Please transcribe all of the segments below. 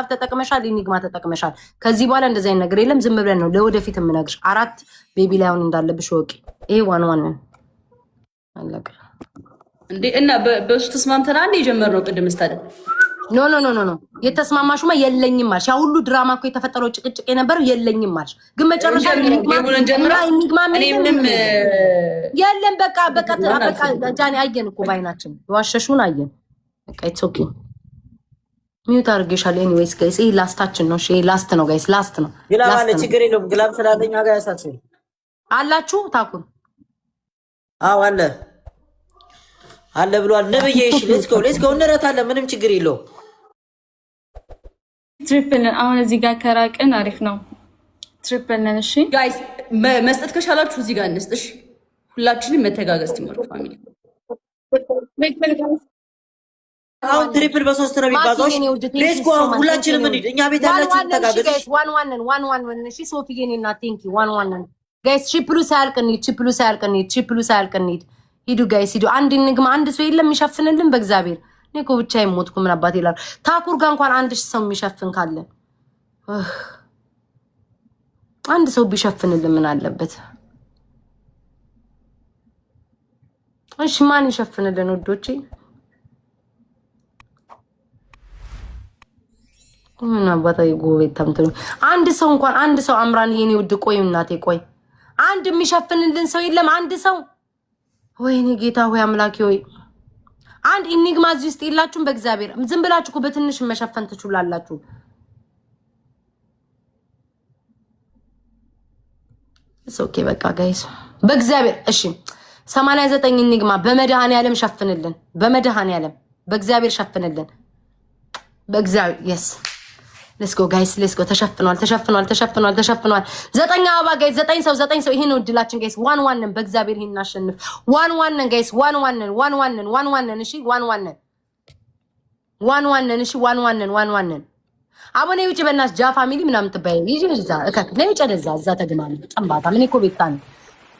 ተጠቅመሻል፣ Enigma ተጠቅመሻል። ከዚህ በኋላ እንደዚህ አይነት ነገር የለም። ዝም ብለን ነው ለወደፊት የምነግርሽ። አራት baby lion እንዳለብሽ ወቂ። ይሄ one one ነን፣ አለቀ። እንዴ እና በእሱ ተስማምተን አንድ የጀመርነው ቅድም ስታደ No, no, no, no, no፣ የተስማማሹማ የለኝም አልሽ። ያ ሁሉ ድራማ እኮ የተፈጠረው ጭቅጭቅ የነበረው የለኝም አልሽ። ግን መጨረሻ Enigma የለም። በቃ በቃ በቃ ጃኒ አየን እኮ ባይናችን የዋሸሹን አየን። በቃ it's okay፣ mute አድርጌሻለሁ። Anyways guys፣ ይሄ last ኣችን ነው። ይሄ last ነው guys፣ last ነው። Glove አለ፣ ችግር የለውም። Glove ስላለኝ ጋር ያሳስብ አላችሁ ታኩን። አዎ አለ አለ ብሏል ነብዬ። እሺ let's go, let's go፣ እንረታለን። ምንም ችግር የለውም። Triple ነን። አሁን እዚህ ጋር ከራቅን አሪፍ ነው። Triple ነን። እሺ Guys፣ መስጠት ከቻላችሁ እዚህ ጋር እንስጥሽ። ሁላችንም መተጋገዝ፣ teamwork, family። አሁን triple በሶስት ነው የሚባዛው። Let's go፣ አሁን ሁላችንም እንሂድ። እኛ ቤት ያላችሁ ተጋገዝ። One one ነን፣ one one ነን። እሺ ሶፊዬ፣ እኔ እና thank you፣ one one ነን guys። Triple ኡ ሳያልቅ እንሂድ። Triple ኡ ሳያልቅ እንሂድ። Triple ኡ ሳያልቅ እንሂድ። ሂዱ guys ሂዱ። አንድ Enigma አንድ ሰው የለም የሚሸፍንልን? በእግዚአብሔር እኔ እኮ ብቻዬን ሞትኩ። ምን አባቴ ይላል። ታኩር ጋር እንኳን አንድ ሰው የሚሸፍን ካለ፣ አንድ ሰው ቢሸፍንልን ምን አለበት? እሺ ማን ይሸፍንልን ውዶቼ? ምን አባታ ጎቤት ታምትሉ አንድ ሰው እንኳን፣ አንድ ሰው፣ አምራን የኔ ውድ፣ ቆይ እናቴ ቆይ፣ አንድ የሚሸፍንልን ሰው የለም። አንድ ሰው፣ ወይኔ ጌታ ሆይ፣ አምላኬ ሆይ፣ አንድ Enigma እዚህ ውስጥ የላችሁም። በእግዚአብሔር ዝም ብላችሁ እኮ በትንሽ መሸፈን ትችላላችሁ። Okay በቃ guys፣ በእግዚአብሔር እሺ፣ 89 Enigma በመድኃኔዓለም ሸፍንልን። በመድኃኔዓለም በእግዚአብሔር ሸፍንልን። በእግዚአብሔር፣ yes, let's go guys, let's go። ተሸፍኗል፣ ተሸፍኗል፣ ተሸፍኗል፣ ተሸፍኗል። ዘጠኝ አበባ guys፣ ዘጠኝ ሰው፣ ዘጠኝ ሰው። ይሄ ነው እድላችን guys። One one ነን። በእግዚአብሔር ይሄን እናሸንፍ። One one ነን guys። One one ነን፣ one one ነን፣ one one ነን። እሺ one one ነን፣ one one ነን። እሺ one one ነን፣ one one ነን። አቡነ ውጭ በእናትሽ፣ ጃ family ምናምን ትባይ ይዤ እዛ እከክ ነይ ውጭ ወደዛ እዛ ተግማሚ ጠንባታ። ምን እኮ ቤታ ነው።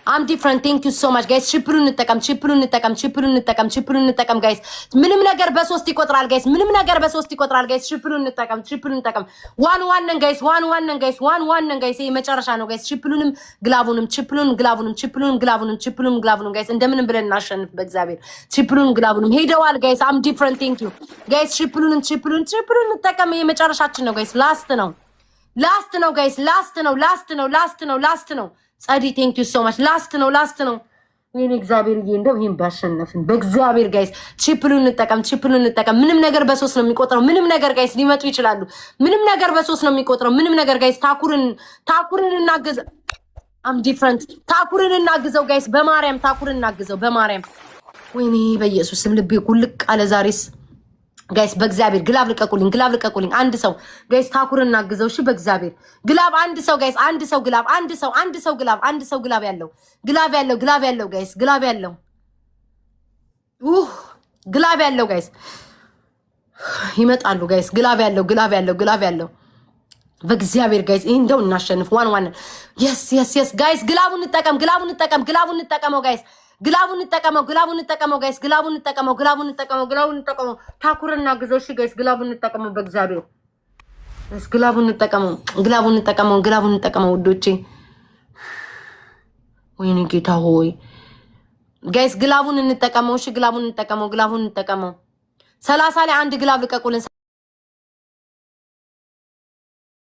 I'm different, thank you so much guys። Triple ኡን እንጠቀም፣ triple ኡን እንጠቀም፣ triple ኡን እንጠቀም፣ triple ኡን እንጠቀም guys። ምንም ነገር በሶስት ይቆጥራል guys። ምንም ነገር በሶስት ይቆጥራል guys። Triple ኡን እንጠቀም፣ triple ኡን እንጠቀም። One one ነን guys። One one ነን guys። One one ነን guys። ይሄ መጨረሻ ነው ጋይስ። ትሪፕሉንም ግላቡንም፣ ትሪፕሉን ግላቡንም፣ ትሪፕሉን ግላቡንም፣ ትሪፕሉን ግላቡንም ጋይስ። እንደምንም ብለን እናሸንፍ በእግዚአብሔር። Triple ኡን glove ኡንም ሄደዋል guys። I'm different, thank you guys። Triple ኡንም triple ኡን triple ኡን እንጠቀም። ይሄ መጨረሻችን ነው guys። Last ነው፣ last ነው guys። Last ነው፣ last ነው፣ last ነው፣ last ነው። ጸዲ thank you so much። Last ነው፣ last ነው። ወይኔ እግዚአብሔር፣ እንደው ይሄን ባሸነፍን በእግዚአብሔር guys። Triple ኡን እንጠቀም፣ triple ኡን እንጠቀም። ምንም ነገር በሶስት ነው የሚቆጥረው። ምንም ነገር guys፣ ሊመጡ ይችላሉ። ምንም ነገር በሶስት ነው የሚቆጥረው። ምንም ነገር guys። ታኩርን ታኩርን እናግዘ። I'm different። ታኩርን እናግዘው guys፣ በማርያም ታኩርን እናግዘው በማርያም። ወይኔ በኢየሱስ ስም ልቤ ኩልቅ አለ ዛሬስ guys። በእግዚአብሔር glove ልቀቁልኝ፣ glove ልቀቁልኝ። አንድ ሰው guys፣ ታኩርን እናግዘው። እሺ በእግዚአብሔር glove አንድ ሰው guys፣ አንድ ሰው glove፣ አንድ ሰው፣ አንድ ሰው glove፣ አንድ ሰው glove ያለው፣ glove ያለው፣ glove ያለው guys፣ glove ያለው፣ glove ያለው guys፣ ይመጣሉ guys። Glove ያለው፣ glove ያለው፣ glove ያለው፣ በእግዚአብሔር guys፣ ይህ እንደው እናሸንፍ። One one፣ yes, yes, yes guys፣ glove ኡን እንጠቀም፣ glove ኡን እንጠቀም፣ glove ኡን እንጠቀመው guys፣ glove ኡን እንጠቀመው፣ glove ኡን እንጠቀመው guys፣ glove ኡን እንጠቀመው፣ glove ኡን እንጠቀመው፣ glove ኡን እንጠቀመው። ታኩርና እናግዘው። እሺ guys፣ glove ኡን እንጠቀመው በእግዚአብሔር guys፣ glove ኡን እንጠቀመው፣ glove ኡን እንጠቀመው፣ glove ኡን እንጠቀመው ውዶቼ። ወይኔ ጌታ ሆይ guys፣ glove ኡን እንጠቀመው። እሺ glove ኡን እንጠቀመው፣ glove ኡን እንጠቀመው። 30 ላይ አንድ glove ልቀቁልን።